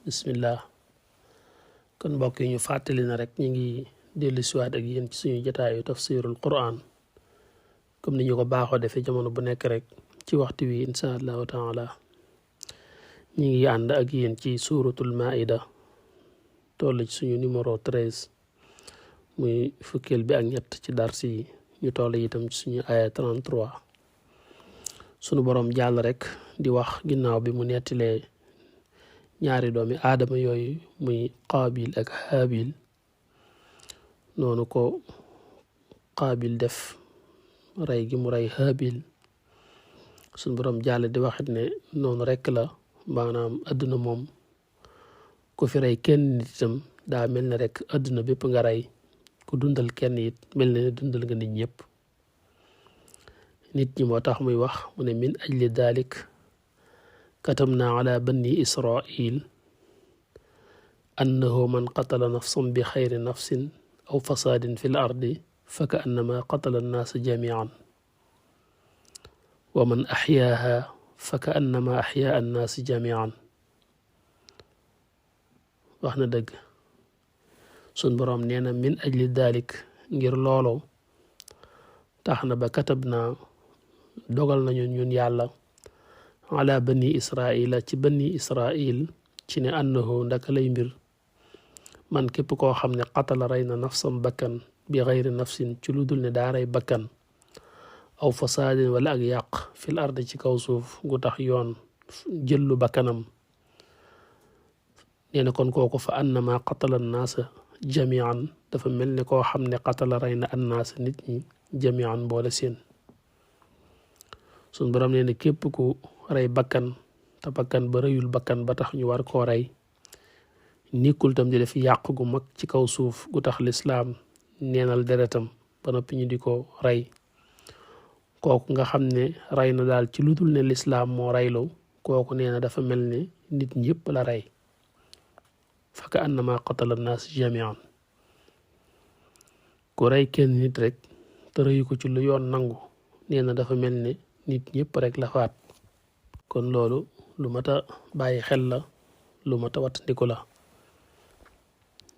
bismillah kon mbokk yi ñu fàttali na rek ñu ngi dellu siwaat ak yéen ci suñu jotaayu tafsirul quran comme ni ñu ko baaxoo defee jamono bu nekk rek ci waxtu wi insha allahu taala ñu ngi ànd ak yéen ci suratul maida toll ci suñu numéro 13 muy fukkeel bi ak ñett ci darsi yi ñu toll itam ci suñu aya 33 sunu borom jàll rek di wax ginnaaw bi mu nettilee ñaari doomi aadama yooyu muy qaabil ak haabil noonu ko qaabil def rey gi mu rey haabil sunu borom jàll di waxit ne noonu rek la maanaam àdduna moom ku fi rey kenn nit itam daa mel ne rek àdduna bépp nga rey ku dundal kenn it mel ne dundal nga nit ñëpp nit ñi moo tax muy wax mu ne min ajli dalik katabna ala bani israil annahu man qatala nafsan bi xayri nafsin aw fasadin fi l ardi fa ka annama qatala annaasa jamian wa man axyaaha fa ka annama axyaa annaasi jamian wax na dëgg sun boroom nee na min ajli dalik ngir loolu tax na ba katab naa dogal nañu ñun yàlla ala bani israila ci bani israil ci ne annahu ndaka lay mbir man képp koo xam ne qatala rey na nafsam bakkan bi xayri nafsin ci lu dul ne daa rey bakkan aw fasaadin wala ak yàq fil ardi ci kaw suuf gu tax yoon jëllu bakkanam nee na kon kooku fa annama qatala annaasa jamian dafa mel ne koo xam ne qatala rey na annaasa nit ñi jamian boole seen sun borom nee na képp ku rey bakkan te bakkan ba reyul bakkan ba tax ñu war koo rey nekkul tam di def yàq gu mag ci kaw suuf gu tax lislaam neenal deretam ba noppi ñu di ko rey kooku nga xam ne rey na daal ci lu dul ne lislaam moo reylu kooku nee na dafa mel ne nit ñëpp la rey faka annama qatala naas jamian ku rey kenn nit rek te reyu ko ci lu yoon nangu nee na dafa mel ne nit ñëpp rek la faat kon loolu lu mat a bàyyi xel la lu mat a wattandiku la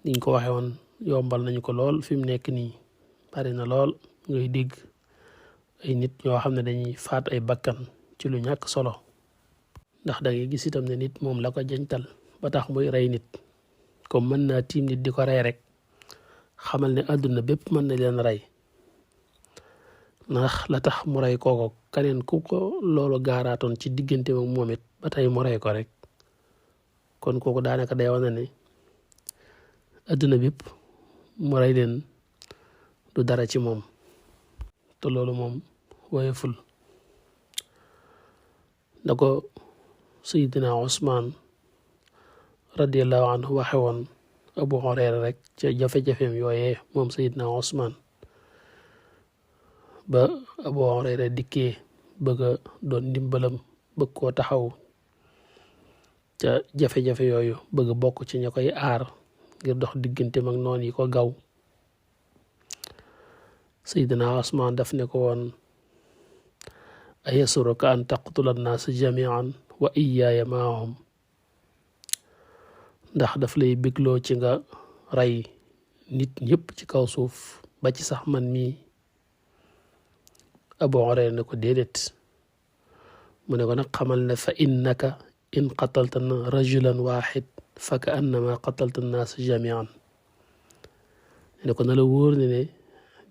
niñ ko waxe woon yombal nañu ko lool fi mu nekk nii bari na lool ngay dégg ay nit ñoo xam ne dañuy faat ay bakkan ci lu ñàkk solo ndax da ngay gis itam ne nit moom la ko jañtal ba tax muy rey nit comme mën naa tiim nit di ko rey rek xamal ne àdduna bépp mën na leen rey ndax la tax mu rey kooko kaneen ku ko loolu gaaraatoon ci diggante ak moom it ba tey mu rey ko rek kon kooku daanaka day wane ne àdduna bépp mu rey leen du dara ci moom te loolu moom woyeful da ko Seydina Usmaan radiallahu anhu waxe woon Abu Hurayra rek ca jafe-jafeem yooyee moom Seydina Usmaan ba Abu Hurayra dikkee bëgg a doon ndimbalam bëgg koo taxaw ca jafe-jafe yooyu bëgg bokk ci ña koy aar ngir dox diggante mag noon yi ko gaw Seydina Usmaan daf ne ko woon ayasuruka an taqtula annaasa jamian wa iyaaya maahum ndax daf lay bégloo ci nga rey nit ñëpp ci kaw suuf ba ci sax man mii Abu Hurayra ne ko déedéet mu ne ko nag xamal ne fa innaka in qatalta rajulan waxid fa ka annama qatalta annaasa jamian ne ko na la wóor ne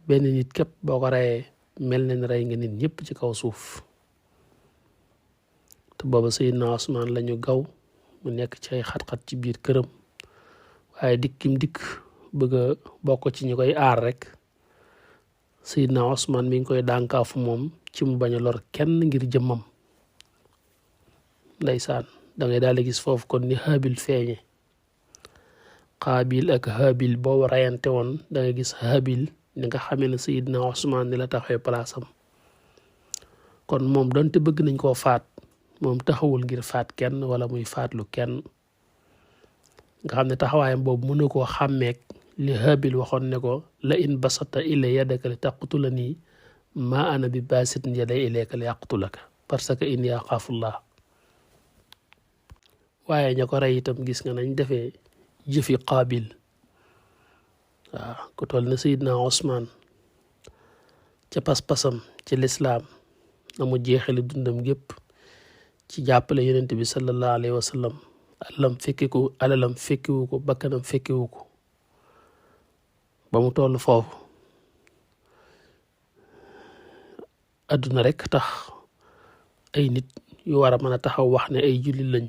benn nit képp boo ko reyee mel ne rey nga nit ñëpp ci kaw suuf te booba Seydina Usmaan lañu gaw mu nekk ci ay xat-xat ci biir këram waaye dikkim dikk bëgg a bokk ci ñi koy aar rek Seydina Usmaan mi ngi koy dànkaafu moom ci mu bañ a lor kenn ngir jëmmam ndeysaan da ngay daal di gis foofu kon ni Haabil feeñe Qaabil ak Haabil boo rayante woon da ngay gis Haabil ni nga xamee ne Seydina Usmaan ni la taxawee palaasam kon moom donte bëgg nañ koo faat moom taxawul ngir faat kenn wala muy faatlu kenn nga xam ne taxawaayam boobu mënu koo xàmmeek li Haabil waxoon ne ko la in basata ila yadaka li taqtulani ma ana bi basitin yaday ilayka li yaqtulaka parce que inni axaafullah waaye ña ko rey itam gis nga nañ defee jëfi Qaabil waaw ku toll na Seydina Osmaan ca pas-pasam ci lislaam na mu jeexale dundam gépp ci jàppale yonent bi sallallahu alayhi wa sallam alalam fekkiwu ko bakkanam fekkiwu ko ba mu toll foofu adduna rek tax ay nit yu war a mën a taxaw wax ne ay jullit lañ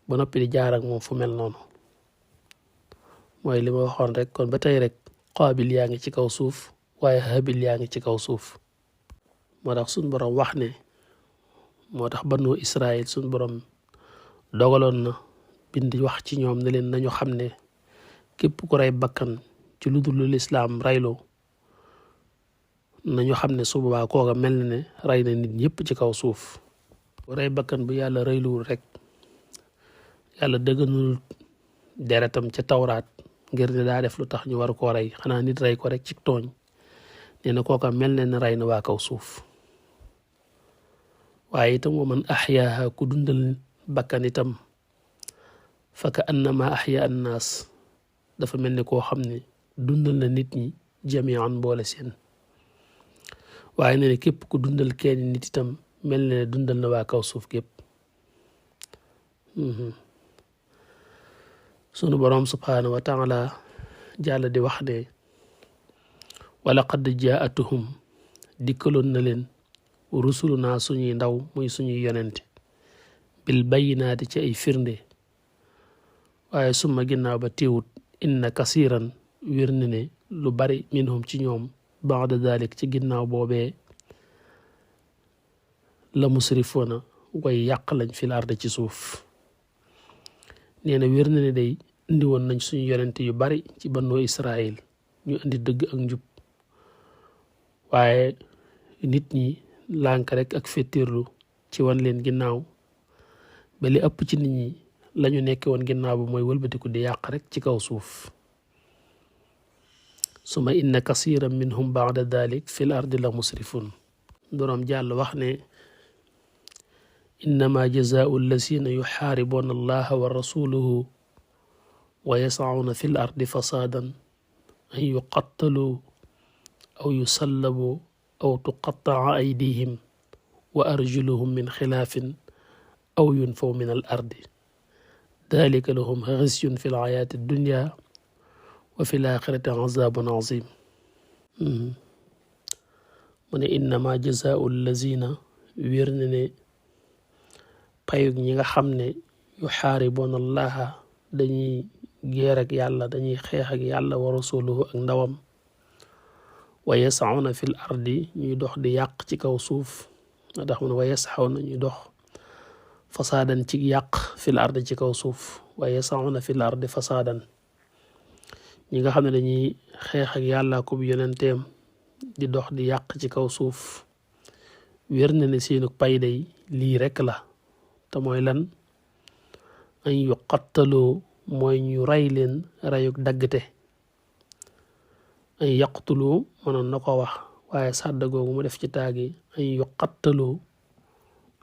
ba noppi di jaar ak moom fu mel noonu mooy li ma waxoon rek kon ba tey rek Qaabil yaa ngi ci kaw suuf waaye Haabil yaa ngi ci kaw suuf moo tax suñ borom wax ne moo tax banu Israël suñ borom dogaloon na bind wax ci ñoom ne leen nañu xam ne képp ku rey bakkan ci lu dul lislaam reyloo nañu xam ne su boobaa kooga mel na ne rey na nit ñëpp ci kaw suuf rey bakkan bu yàlla reyluwul rek yàlla dëgganul deretam ca tawraat ngir ne daa def lu tax ñu war koo rey xanaa nit rey ko rek ci tooñ nee na kooka mel na ne rey na waa kaw suuf waaye itam wa man axyaaha ku dundal bakkan itam fa ka annama axya annaas dafa mel ni koo xam ne dundal na nit ñi jamian boole seen waaye nee na képp ku dundal kenn nit itam mel na ne dundal na waa kaw suuf gépp sunu boroom subhaanahu wa taala jàlla di wax ne walaqad jaatuhum dikkaloon na leen rusulunaa suñuy ndaw muy suñuy yonente bil bayinaati ci ay firnde waaye summa ginnaaw ba teewut inna kasiran wér na ne lu bari minhum ci ñoom baada dalik ci ginnaaw boobee la musrifoona way yàq lañ fil arde ci suuf nee na wér na ne day indi woon nañ suñu yonente yu bari ci bannoo Israël ñu indi dëgg ak njub waaye nit ñi lànk rek ak fettirlu ci wan leen ginnaaw ba li ëpp ci nit ñi lañu nekke woon ginnaaw ba mooy wëlbatiku di yàq rek ci kaw suuf suma inna kasiran minhum baada dalik fil ardi la musrifun boroom jàll wax ne innama jazaau allazina yuxaaribuuna allaha wa rasuluhu wa yascauna fi l ardi fasaadan an yuqattalu aw yusallabu aw tuqattaca aydihim wa arjuluhum min xilaafin aw yunfaw min al ardi dalika lahum xisyun fi l xayaati dunya wa fi l axirati azabun azim mu ne innama jazaau allazina wér na ne payug ñi nga xam ne yuxaaribuuna allaha dañuy géer ak yàlla dañuy xeex ak yàlla wa rasuluhu ak ndawam wa yasawna fil ardi ñuy dox di yàq ci kaw suuf ndax mu ne wa yasawna ñuy dox fasaadan ci yàq fil ardi ci kaw suuf wa yasawna fil ardi fasaadan ñi nga xam ne dañuy xeex ak yàlla ko bu yonenteem di dox di yàq ci kaw suuf wér na ne seenu pay day lii rekk la te mooy lan an yuqattaloo mooy ñu rey leen reyuk daggte an yaqtuloo mënoon na ko wax waaye sàdd googu mu def ci taagi an yuqattaloo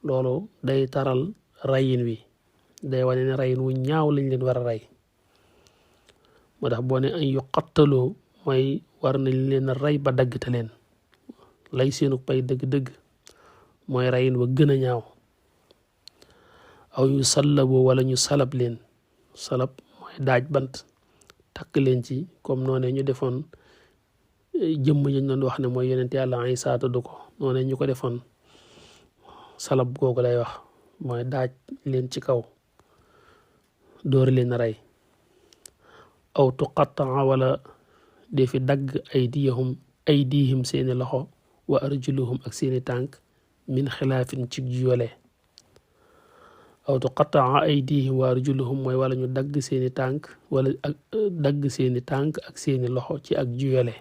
loolu day taral reyin wi day wane ne reyin wu ñaaw lañ leen war a rey moo tax boo ne an yuqattaloo mooy war nañ leen a rey ba daggte leen lay seenu pay dëgg-dëgg mooy reyin wa gën a ñaaw aw yu sallaboo wala ñu salab leen salab mooy daaj bant takk leen ci comme noone ñu defoon jëmm ñu doon wax ne mooy yonent yàlla Isaa tudd ko noone ñu ko defoon salab googu lay wax mooy daaj leen ci kaw door leen rey aw tuqattaa wala defi dagg aydihim seeni loxo wa arjuluhum ak seeni tànk min xilaafin ci juyole aw tuqattaa aydihim wa arjuluhum mooy wala ñu dagg seeni tànk wala ak dagg seeni tànk ak seeni loxo ci ak juyole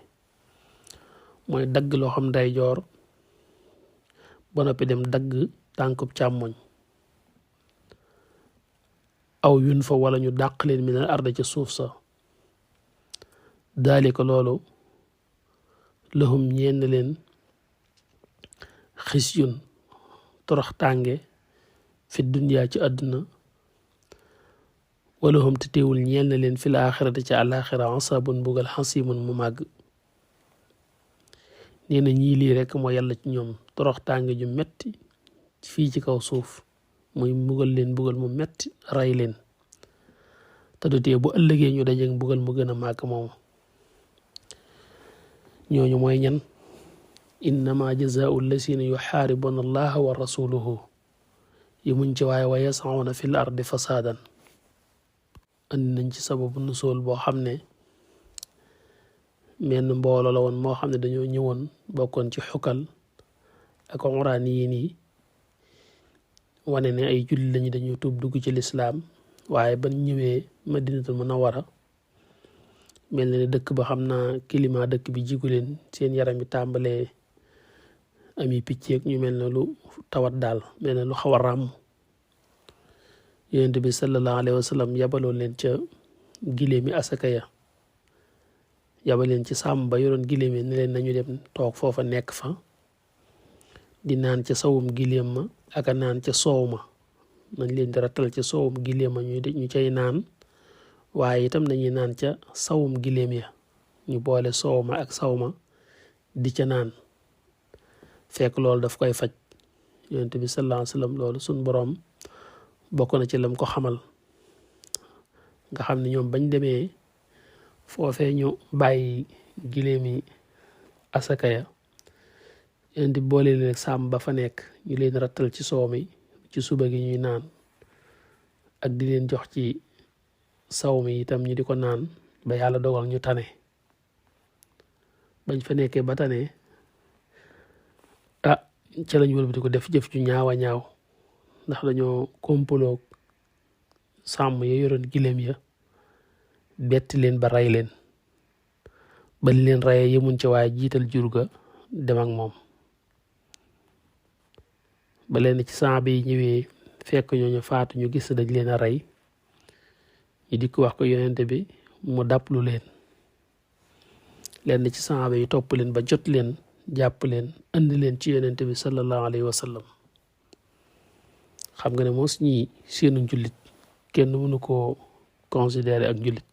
mooy dagg loxoom ndeyjoor ba noppi dem dagg tànkub càmmoñ aw yun fa wala ñu dàq leen minal arda ca suuf sa daalika loolu lahum ñenn leen xisyun torox tànge fi dunyaa ci àdduna wala hum te teewul ñeel na leen fil aaxirati ca àllaaxira asabun mbugal xasimun mu màgg. nee na ñii lii rek moo yàlla ci ñoom torox tànge ju metti fii ci kaw suuf muy mbugal leen mbugal mu metti ray leen te du tee bu ëllëgee ñu dajeek mbugal mu gën a màgg moomu. ñooñu mooy ñan? innama jazaau allasina yuxaaribuna allaha wa rasuluhu yi muñ ci waaye wa yasauna fil ardi fasaadan andi nañ ci sababu nusool boo xam ne menn mbooloo la woon moo xam ne dañoo ñëwoon bokkoon ci xukal ak uraaniyiin yi wane ne ay julli lañu dañu tuub dugg ci lislaam waaye ban ñëwee madinatul munawwara mel na ne dëkk ba xam naa climat dëkk bi jigu leen seen yaram yi tàmbalee ami picc ak ñu mel ne lu tawat daal mel ne lu xaw a ràmm. yonent bi sallallahu alayhi wa sallam yabaloon leen ca giléemi asaka ya yabal leen ci sàmm ba yoroon giléem yi ne leen nañu dem toog foofa nekk fa di naan ca sawum giléem ma ak a naan ca soow ma nañ leen di rattal ca soowum giléem ma ñu cay naan waaye itam dañuy naan ca sawum giléem ya ñu boole soow ma ak saw ma di ca naan fekk loolu daf koy faj. yonent bi sallallahu alayhi wa sallam loolu suñ boroom bokk na ci lam ko xamal nga xam ne ñoom bañ demee foofee ñu bàyyi giléemi asaka ya yonent bi boole leen sàmm ba fa nekk ñu leen rattal ci soow mi ci suba gi ñuy naan ak di leen jox ci saw mi itam ñu di ko naan ba yàlla dogal ñu tane. bañ fa nekkee ba tane ca lañ wëlbati ko def jëf ju ñaawa ñaaw ndax dañoo kompaloo sàmm ya yoroon giléem ya betti leen ba rey leen bañ leen reyee yemuñ ca waaye jiital jur ga dem ak moom. ba leen ci saaba yi ñëwee fekk ñooñu faatu ñu gis dañ leen a rey ñu dikk wax ko yonente bi mu dàpplu leen leen ci saaba yi topp leen ba jot leen jàpp leen andi leen ci yonente bi sallallahu alayhi wa sallam. xam nga ne moos ñii seenu njullit kenn mënu koo considérer ak njullit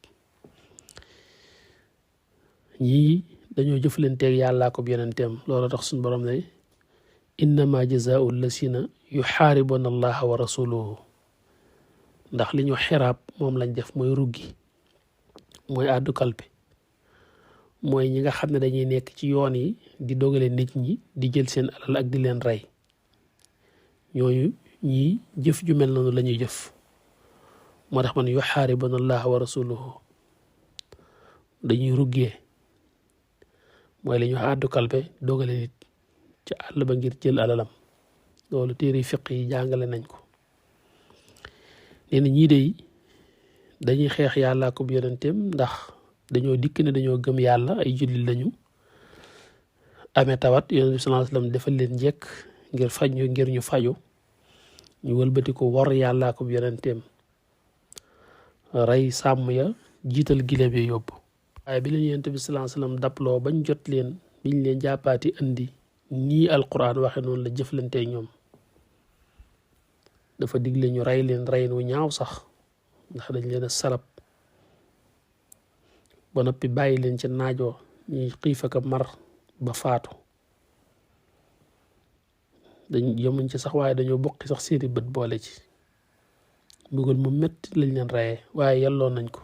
ñii dañoo jëflanteeg yàllaa ko yonenteem. loolu tax suñu borom ne innama jazaau allasina yuxaaribuna allaha wa rasuluhu ndax li ñu xiraab moom lañ def mooy ruggi mooy àddu kalpe mooy ñi nga xam ne dañuy nekk ci yoon yi di dogale nit ñi di jël seen alal ak di leen rey ñooñu ñii jëf ju mel noonu la ñuy jëf. moo tax man yuxaaribuna allaha wa rasuluhu dañuy ruggee mooy la ñu àddu kalpe dogale nit ci àll ba ngir jël alalam. loolu téere fiq yi jàngale nañ ko. nee na ñii de dañuy xeex yàlla ko yonenteem ndax dañoo dikk ne dañoo gëm yàlla ay jullit lañu amee tawat yonent bi sallallahu alayhi wasallam defal leen njëkk ngir faj ñu ngir ñu faju ñu wëlbati ko wor yàlla ko yonenteem rey sàmm ya jiital giléem ya yóbbu. waaye bi leen yonent bi sallallahu alayhi wasallam daploo bañ jot leen biñ leen jàppaati andi nii alquran waxe noonu la jëflantee ñoom. dafa digle ñu rey leen reyin wu ñaaw sax ndax dañ leen a salab ba noppi bàyyi leen ci naajoo ñuy xiif ak mar ba faatu. dañ yemuñ ci sax waaye dañoo bokki sax seeni bët boole ci mbugal mu metti lañ leen reyee waaye yelloon nañ ko.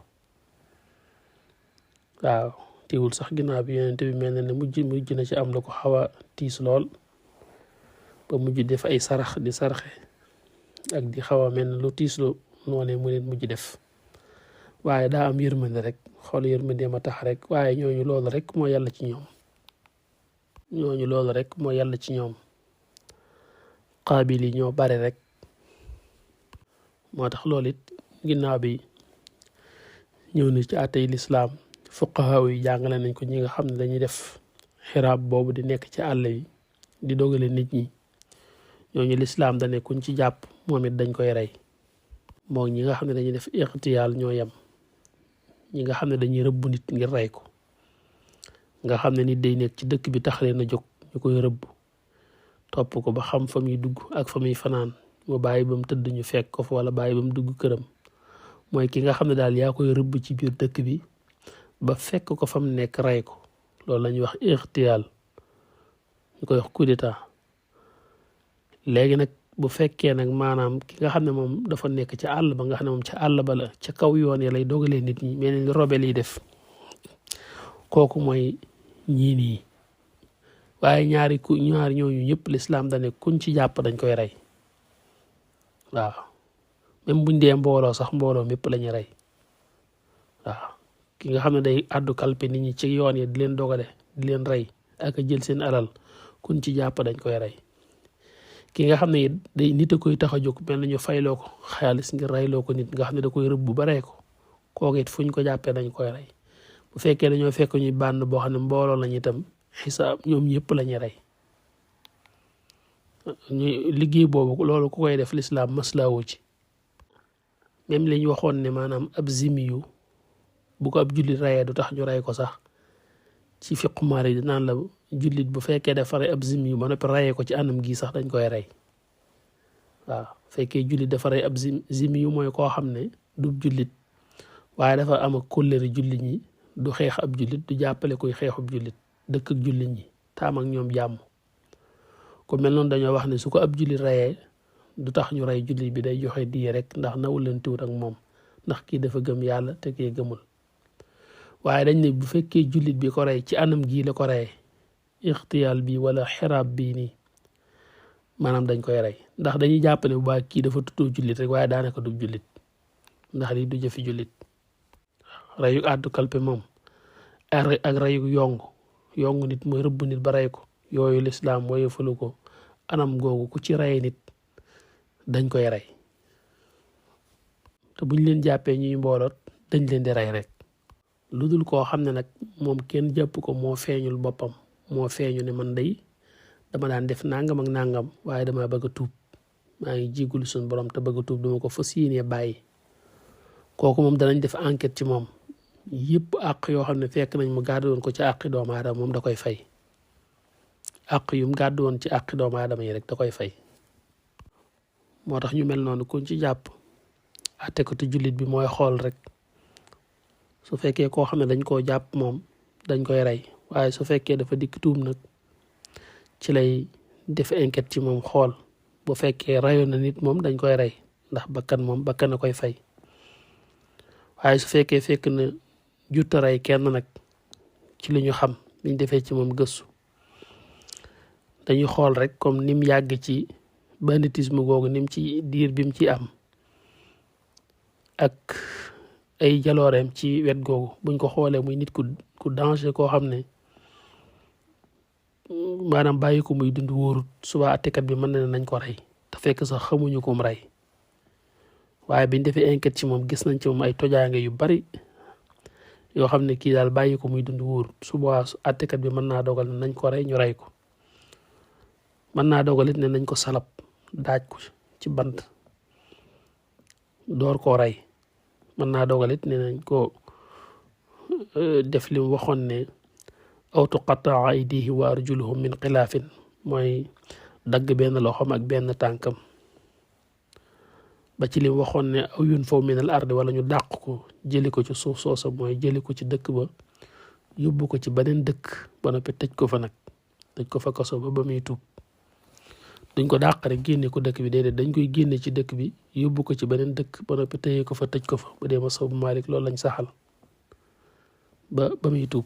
waaw teewul sax ginnaaw bi yonent bi mel na ne mujj na ci am la ko xaw a tiis lool ba mujj def ay sarax di saraxe ak di xaw a mel ne lu tiis lu noonee mu leen mujj def. waaye daa am yërmande rek xool yërmande ma tax rek waaye ñooñu loolu rek moo yàlla ci ñoom. ñooñu loolu rek moo yàlla ci ñoom. qaabil yi ñoo bare rek moo tax loolu it ginnaaw bi ñëw na ci àttey lislaam fuqahaa yi jàngale nañ ko ñi nga xam ne dañuy def xiraab boobu di nekk ci àll yi di dogale nit ñi ñooñu lislaam da ne kuñ ci jàpp moom it dañ koy rey. moom ñi nga xam ne dañuy def ixtiyaal ñoo yem ñi nga xam ne dañuy rëbb nit ngir rey ko nga xam ne nit day nekk ci dëkk bi tax leen a jóg ñu koy rëbb topp ko ba xam fa muy dugg ak fa muy fanaan mu bàyyi ba mu tëdd ñu fekk ko fa wala bàyyi ba mu dugg këram mooy ki nga xam ne daal yaa koy rëbb ci biir dëkk bi ba fekk ko fa mu nekk rey ko loolu la ñuy wax ixtiyaal ñu koy wax coup d'état léegi nag bu fekkee nag maanaam ki nga xam ne moom dafa nekk ca àll ba nga xam ne moom ca àll ba la ca kaw yoon ya lay dogalee nit ñi mel ni robel yi def kooku mooy ñii nii waaye ñaari ñooñu ñëpp lislaam dane kuñ ci jàpp dañ koy rey waaw même buñ dee mbooloo sax mbooloo mépp la ñuy rey waaw ki nga xam ne day àddu kalpe nit ñi ci yoon yi di leen dogale di leen rey ak a jël seen alal kuñ ci jàpp dañ koy rey ki nga xam ne day nit a koy tax a jóg mel na ñu fayloo ko xaalis ngir reyloo ko nit nga xam ne da koy rëbb ba rey ko kooku it fuñ ko jàppee dañ koy rey bu fekkee dañoo fekk ñuy bànn boo xam ne mbooloo lañ itam xisaab ñoom ñëpp la ñuy rey ñu liggéey boobu loolu ku koy def lislaam maslaawu ci même li ñu waxoon ne maanaam ab zimiyu bu ko ab jullit reyee du tax ñu rey ko sax ci fiqu Maalik naan la jullit bu fekkee dafa rey ab zimiyu ba noppi reyee ko ci anam gii sax dañ koy rey waaw fekkee jullit dafa rey ab zimiyu mooy koo xam ne du jullit waaye dafa am ak kóllëre jullit ñi du xeex ab jullit du jàppale koy xeexub jullit dëkk ak jullit ñi taam ak ñoom jàmm ku mel noonu dañoo wax ne su ko ab jullit reyee du tax ñu rey jullit bi day joxe diye rek ndax nawul leen tiwut ak moom ndax kii dafa gëm yàlla te kii gëmul waaye dañ ne bu fekkee jullit bi ko rey ci anam gii la ko reyee ixtiyaal bi wala xiraab bii nii maanaam dañ koy rey ndax dañuy jàpp ne bu baax kii dafa tuddoo jullit rek waaye daanaka du jullit ndax lii du jëfi jullit reyu àddu kalpe moom ak reyu yong nit mooy rëbb nit ba rey ko yooyu lislaam woyofalu ko anam googu ku ci rey nit dañ koy rey te buñ leen jàppee ñuy mbooloot dañ leen di rey rek lu dul koo xam ne nag moom kenn jàpp ko moo feeñul boppam moo feeñu ne man day dama daan def nangam ak nangam waaye dama bëgg a tuub maa ngi jéggalu suñu borom te bëgg a tuub dama ko fas yéenee bàyyi kooku moom danañ def enquête ci moom yëpp àq yoo xam ne fekk nañ mu gàddu woon ko ci àqi doomu aadama moom da koy fay àq yu mu gàddu woon ci àqi doomu aadama yi rek da koy fay moo tax ñu mel noonu kuñ ci jàpp àtte ko te jullit bi mooy xool rek su fekkee koo xam ne dañ koo jàpp moom dañ koy rey waaye su fekkee dafa dikk tuub nag ci lay def enquête ci moom xool bu fekkee reyoon na nit moom dañ koy rey ndax bakkan moom bakkan a koy fay waaye su fekkee fekk na jutta rey kenn nag ci li ñu xam liñ defee ci moom gëstu dañuy xool rek comme nim yàgg ci banditisme googu nim ci diir bi mu ci am ak ay jalooreem ci wet googu buñ ko xoolee muy nit ku danger koo xam ne maanaam bàyyi ko muy dund wóorut suba attekat bi mën na ne nañ ko rey te fekk sax xamuñu ko mu rey waaye biñ defee enquête ci moom gis nañ ci moom ay tojaange yu bari yoo xam ne kii daal bàyyi ko muy dund wóorut suba attekat bi mën naa dogal ne nañ ko rey ñu rey ko mën naa dogal it ne nañ ko salab daaj ko ci bant door koo rey mën naa dogal it ne nañ ko def li mu waxoon ne aw tuqattaa aydihi wa arjuluhum min xilaafin mooy dagg benn loxoom ak benn tànkam ba ci li mu waxoon ne aw yunfaw min al ardi wala ñu dàq ko jëli ko ci suuf soosa mooy jëli ko ci dëkk ba yóbbu ko ci beneen dëkk ba noppi tëj ko fa nag tëj ko fa kaso ba muy tuub duñ ko dàq rek génne ko dëkk bi déedéet dañ koy génne ci dëkk bi yóbbu ko ci beneen dëkk ba noppi tëyee ko fa tëj ko fa bu dee masab Maalik loolu lañ saxal ba muy tuub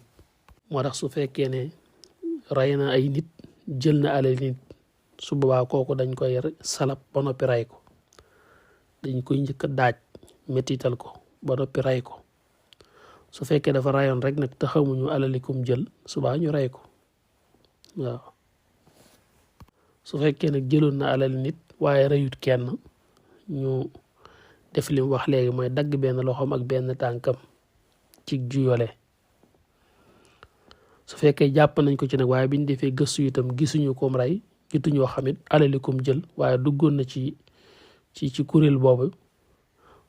moo tax su fekkee ne rey na ay nit jël na alal nit su boobaa kooku dañ koy salab ba noppi rey ko dañ koy njëkk a daaj mettital ko ba noppi rey ko su fekkee dafa reyoon rek nag te xamuñu alalikum jël subaa ñu rey ko waaw su fekkee nag jëloon na alal nit waaye reyut kenn ñu def li mu wax léegi mooy dagg benn loxoom ak benn tànkam ci juyole su fekkee jàpp nañ ko ci nag waaye biñ defee gëstu itam gisuñu koom rey jotuñoo xamit alalikum jël waaye duggoon na ci kuréel boobu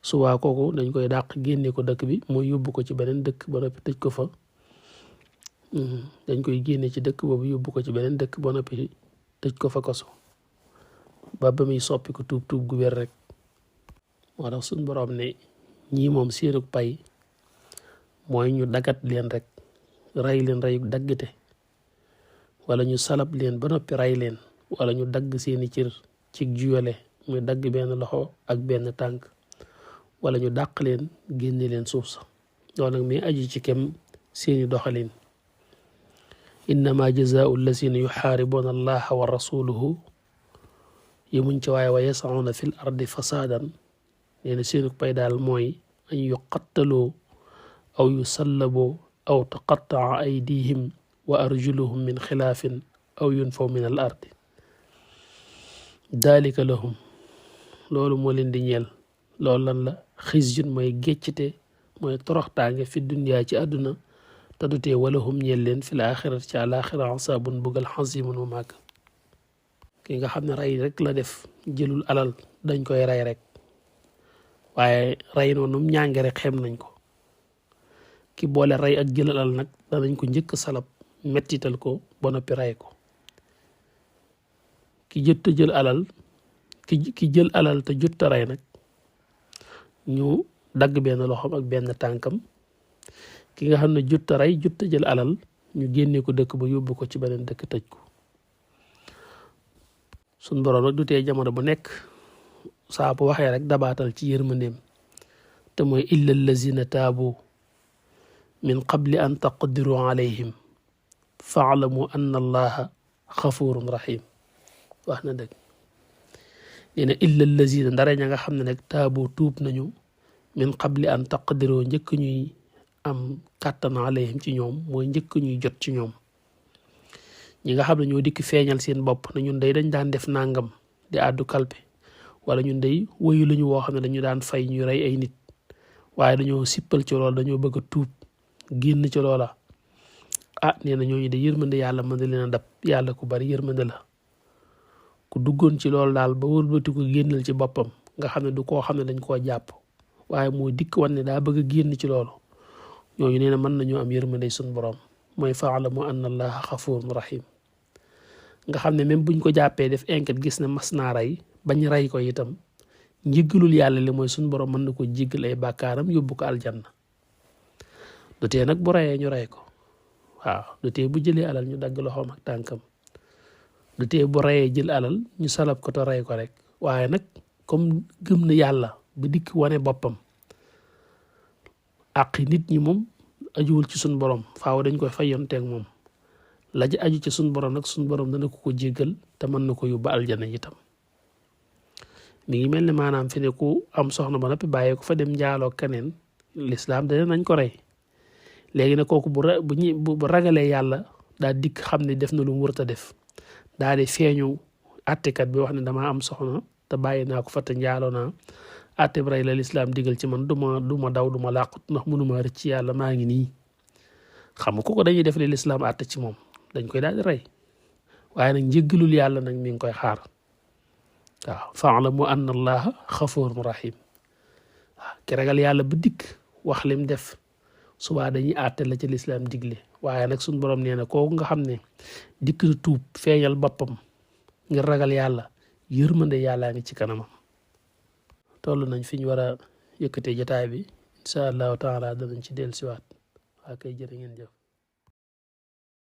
subaa kooku dañ koy dàq génne ko dëkk bi mooy yóbbu ko ci beneen dëkk ba noppi tëj ko fa dañ koy génne ci dëkk boobu yóbbu ko ci beneen dëkk ba noppi tëj ko fa kaso ba muy soppi ko tuub gu wér rek moo tax suñ boroom ne ñii moom seenug pay mooy ñu dagat leen rek rey leen reyu daggate wala ñu salab leen ba noppi rey leen wala ñu dagg seeni cër ci juyale muy dagg benn loxo ak benn tànk wala ñu dàq leen génne leen suuf sa loolu nag muy aju ci kem seeni doxalin innama jazaau allazina yuxaaribuuna allaha wa rasuluhu yemuñ ci waaye wa yasauna fi l ardi fasaadan nee na seenu pay daal mooy an yuqattaloo aw yusallaboo aw taqattaa aydihim wa arjuluhum min xilaafin aw yunfaw min al ardi dalika lahum loolu moo leen di ñeel loolu lan la xisyun mooy géccite mooy toroxtaange fi dunyaa ci àdduna te du tee wala hum ñeel leen fi la axirat ci àlaxira asaabun bugal xasimun mu màgg ki nga xam ne rey rek la def jëlul alal dañ koy rey rek waaye rey noonu ñànge rek xem nañ ko ki boole rey ak jël alal nag danañ ko njëkk salab mettital ko ba noppi rey ko ki jot a jël alal ki jël alal te jot a rey nag ñu dagg benn loxoom ak benn tànkam ki nga xam ne jot a rey jot a jël alal ñu génne ko dëkk ba yóbbu ko ci beneen dëkk tëj ko suñ boroom nag du tee jamono bu nekk saa bu waxee rek dabaatal ci yërmandeem te mooy illa allazina taabu min qabli an taqdiru alayhim faalamu anna allaha xafurun rahim wax na dëgg nee na illa allazina ndara ña nga xam ne nag taabu tuub nañu min qabli an taqdiru njëkk ñuy am kàttan alayhim ci ñoom mooy njëkk ñuy jot ci ñoom ñi nga xam ne ñoo dikk feeñal seen bopp ne ñun day dañ daan def nangam di àddu kalpe wala ñun day woyu lañu woo xam ne dañu daan fay ñu rey ay nit waaye dañoo sippal ci loola dañoo bëgg a tuub génn ci loola nee na ñooñu de yërmande yàlla mën na leen a dab yàlla ku bari yërmande la ku duggoon ci loolu daal ba wëlbati ko génnal ci boppam nga xam ne du koo xam ne dañ koo jàpp waaye moo dikk wan ne daa bëgg a génn ci loolu ñooñu nee na mën nañoo am yërmande suñ borom mooy faalamu anna allaha xafurun rahim nga xam ne même buñ ko jàppee def enquête gis ne mas naa rey bañ rey ko itam njéggalul yàlla li mooy suñ borom mën na ko jéggal ay bàkkaaram yóbbu ko aljanna du tee nag bu reyee ñu rey ko waaw du tee bu jëlee alal ñu dagg loxoom ak tànkam du tee bu reyee jël alal ñu salab ko te rey ko rek waaye nag comme gëm na yàlla ba dikk wane boppam àqi nit ñi moom ajuwul ci suñ borom faaw dañ koy fayonteeg moom la ji aju ci suñ borom nag suñ borom dana ko jéggal te mën na ko yóbbu aljana itam mi ngi mel ne maanaam fi ne ku am soxna ba noppi bàyyee ko fa dem njaaloo keneen lislaam dana nañ ko rey léegi nag kooku bu ragalee yàlla daa dikk xam ne def na lu mu warut a def daa di feeñu àttekat bi wax ne damaa am soxna te bàyyi naa ko fa te njaaloo naa àtte bi rey la lislaam digal ci man du ma daw du ma làqut ndax mënuma rëcc ci yàlla maa ngi nii xam nga kooku dañuy def li lislaam àtte ci moom dañ koy daal di rey waaye nag njéggalul yàlla nag mi ngi koy xaar waaw faalamu anna allaha xafurun rahim waaw ki ragal yàlla ba dikk wax lim def subaa dañuy àtte la ci lislaam digle waaye nag suñ borom nee na kooku nga xam ne dikk na tuub feeñal boppam ngir ragal yàlla yërmande yàllaa ngi ci kanamam toll nañ fi ñu war a yëkkatee jotaay bi incha allahu taala danañ ci dellusiwaat waa kay jërë ngeen jëf